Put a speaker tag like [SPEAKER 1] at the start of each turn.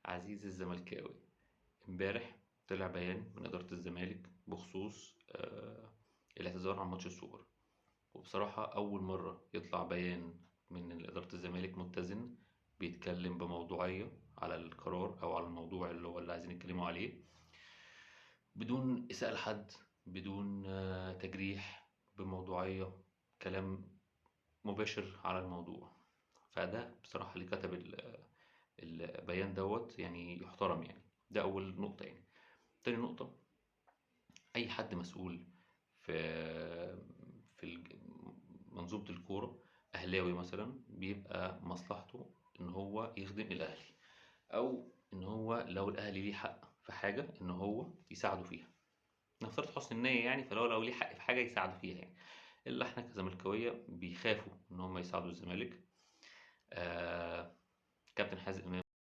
[SPEAKER 1] عزيزي الزملكاوي، امبارح طلع بيان من إدارة الزمالك بخصوص الاعتذار عن ماتش السوبر. وبصراحة أول مرة يطلع بيان من إدارة الزمالك متزن، بيتكلم بموضوعية على القرار أو على الموضوع اللي هو اللي عايزين يتكلموا عليه، بدون إساءة لحد، بدون تجريح، بموضوعية، كلام مباشر على الموضوع. فده بصراحة اللي كتب البيان دوت يعني يحترم يعني. ده أول نقطة يعني. تاني نقطة، أي حد مسؤول في منظومة الكورة، أهلاوي مثلا، بيبقى مصلحته إن هو يخدم الأهلي، أو إن هو لو الأهلي ليه حق في حاجة إن هو يساعده فيها. نفترض حسن النية يعني، فلو ليه حق في حاجة يساعده فيها يعني. إلا إحنا كزملكاوية بيخافوا إن هم يساعدوا الزمالك. كابتن حازم إمام